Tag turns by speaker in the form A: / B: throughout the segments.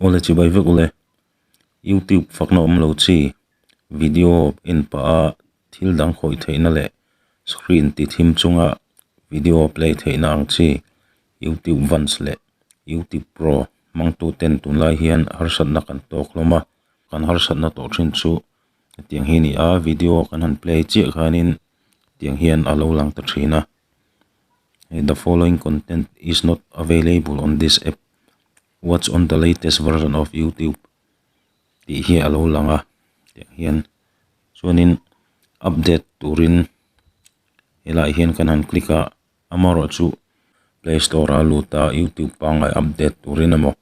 A: Awle chibai vek ule. Youtube fakna awm lo chi video en pah a thil dang khawih theihna leh screen ti thim chunga video play theihna ang chi Youtube Vans leh Youtube Pro hmangtu ten tunlai hian harsatna kan tawk hlawm a, kan harsatna tawh thin chu hetiang hi a ni a, video kan han play chiah khanin tiang hian a lo lang ta thin a. The following content is not available on this app. What's on the latest version of YouTube tih hi a lo lang a tiang hian chuanin update turin helaiah hian kan han click a amaherawh chu play store ah a lut a youtube pangngai update turin emaw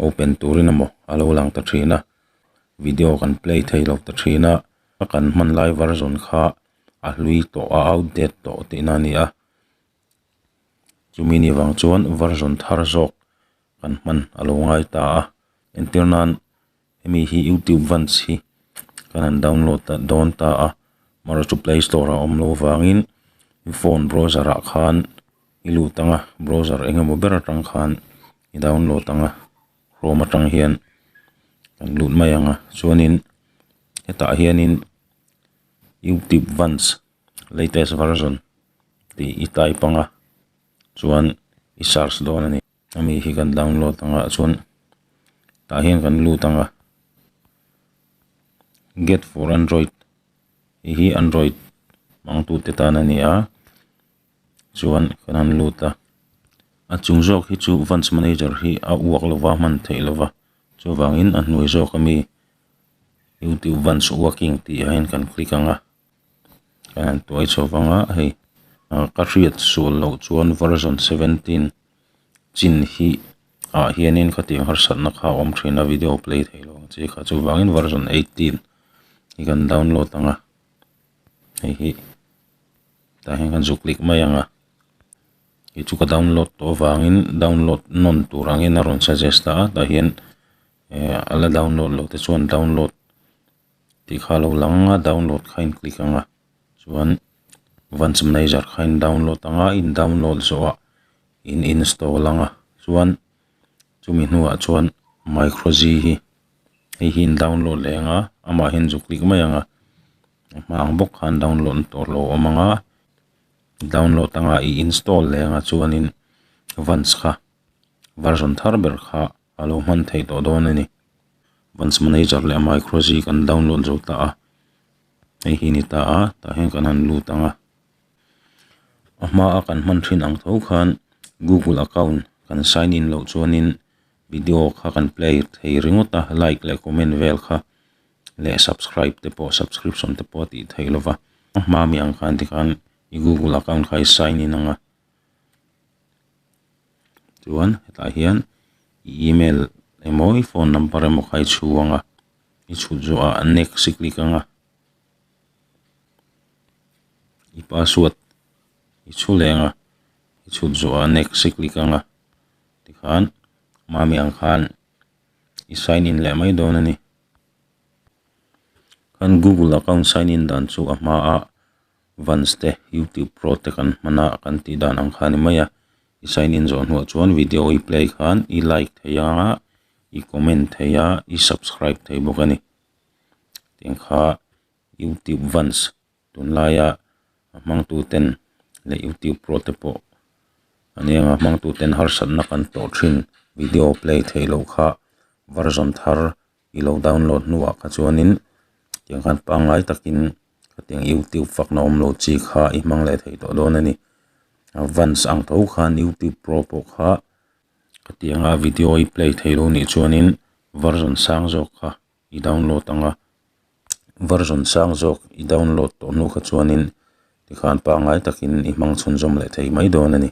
A: open turin emaw a lo lang ta thin a video kan play thei lo ta thin a kan hman lai version kha a hlui tawh a outdate tawh tihna a ni a. Chumi ni vang chuan version thar zawk kan hman a lo ngai ta a entir nan hemi hi youtube vans hi kan han download ta dawn ta a amaherawhchu chu play store ah a awm loh avangin phone browser ah khan i lut ang a browser eng emaw ber atang khan i download ang a chrome atang hian kan lut mai ang a chuanin hetah hianin youtube vans latest version tih i type anga chuan i search dawn a ni ami hi kan download anga chuan tah hian kan lut anga get for android hei hi android hmang tute tan a ni a chuan kan han lut a a chung zawk hi chu vans manager hi a uak lova hman theih lova chuvangin a hnuai zawk ami youtube vans working tih ah hian kan click anga. Kan han tuai chho vang a hei ka hriat sual loh chuan version 17 chin hi ah hianin khatiang harsatna kha a awm thin a video play thei lo ang chi kha chuvangin version 18 hi kan download ang a hei hi tah hian kan zuk click mai ang a kei chu ka download tawh avangin download nawn tur angin a rawn suggest a tah hian eh a la download loh te chuan download. Tih kha a lo lang a download kha in click ang a chuan vans manager kha in download ang a in download zawh ah in install ang a chuan chumi hnuah chuan micro z hi hei hi in download leh ang a amah hian zu click mai ang a a hma ang bawk khan download na tur a lo awm ang a download ang a i install leh ang a chuanin vans kha version thar ber kha. A lo hman theih tawh dawn a ni. Vans Manager leh MicroG kan download zo ta a, hei hi ni ta a, tah hian kan han lut ang a. A hma a kan hman thin ang tho khan Google account kan sign in loh chuanin video kha kan play thei ringawt a, like leh comment vel kha leh subscribe te pawh subscription te pawh a tih theih lova. A hma mi ang khan tikhan i Google account kha i sign in ang a. Chuan hetah hian i email emaw i phone number emaw kha i chhu ang a i chhut zawh ah next i click ang a i password i chhu leh ang a i chhut zawh ah next i click ang a tikhan mami ang khan i sign in leh mai dawn a ni khan google account sign in dan chu a hma a. Vans te youtube pro te kan hman a kan tih dan ang kha a ni mai a i sign in zawh hnuah chuan video i play khan i like thei a i comment thei a i subscribe thei bawk a ni tiang kha youtube vans tunlaia a hmangtu ten leh youtube pro te pawh a ni ang a hmangtu ten harsatna kan tawh thin video play theih loh kha version thar i lo download hnuah kha chuanin tiang khan pangngai takin khatiang youtube fakna awm lo chi kha i hmang leh thei tawh dawn a ni vans ang tho khan youtube pro pawh kha khatianga video i play thei lo nih chuanin version sang zawk kha i download ang a version sang zawk i download tawh hnu kha chuanin tikhan pangngai takin i hmang chhunzawm leh thei mai dawn a ni.